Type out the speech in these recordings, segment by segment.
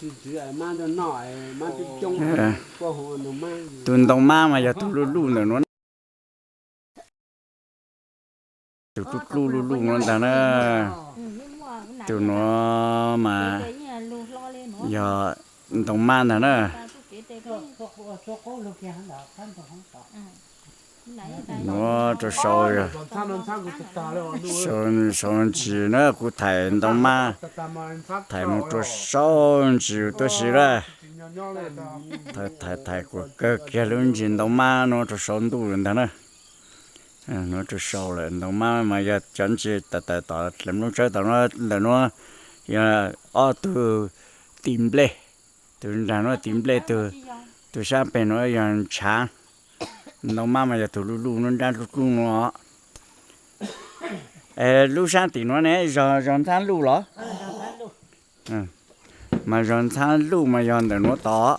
Tus ntoo mab mas yog tus luj luj ntawm nuav na. Tus dluj dluj luj luj nuav ntag na. Tus nuav mas yog ntoo mab ntag na. Nuav rua sau, sau ntsis na, kuv thaim ntoo mab, thaim moog rua sau ntsis tuab si na. Thaim, thaim kuas kawg kiag lub ntsis ntoo mab nuav rua sau ntuj lawm ntag na. Nuav rua sau lawm, ntoo mab mas yog cov ntsis tawm tawm tom dlaim nplooj tsawb tom nuav, ntawm nuav yog ob tug tis nplej, tus nraag nuav tis nplej, tus sab peg nuav yog ntshaav. Ntoo mab mas yog tus luj luj nruab nrab dluj dluj nuav. Lub sab tim nuav ne, zog, zog ntxhab luj los? Mas zog ntxhab luj mas yog ntawm nuav tod.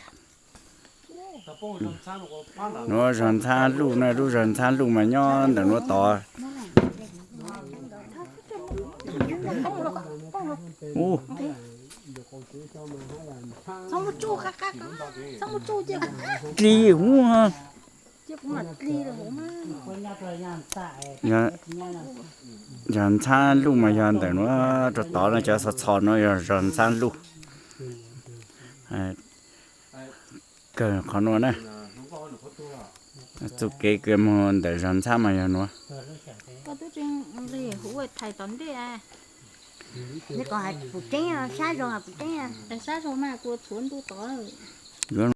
Nuav zog ntxhab luj na, lub zog ntxhab luj mas nyob ntawm nuav tod. Ub, dlig ub, yog ntxhab luj mas yog ntawm nuav rua tod no, cov txho txho nuav yog zog ntxhab luj. Kawg qhov nuav na, txuj kev kawg moog ntawm zog ntxhab mas yog nuav. Yuav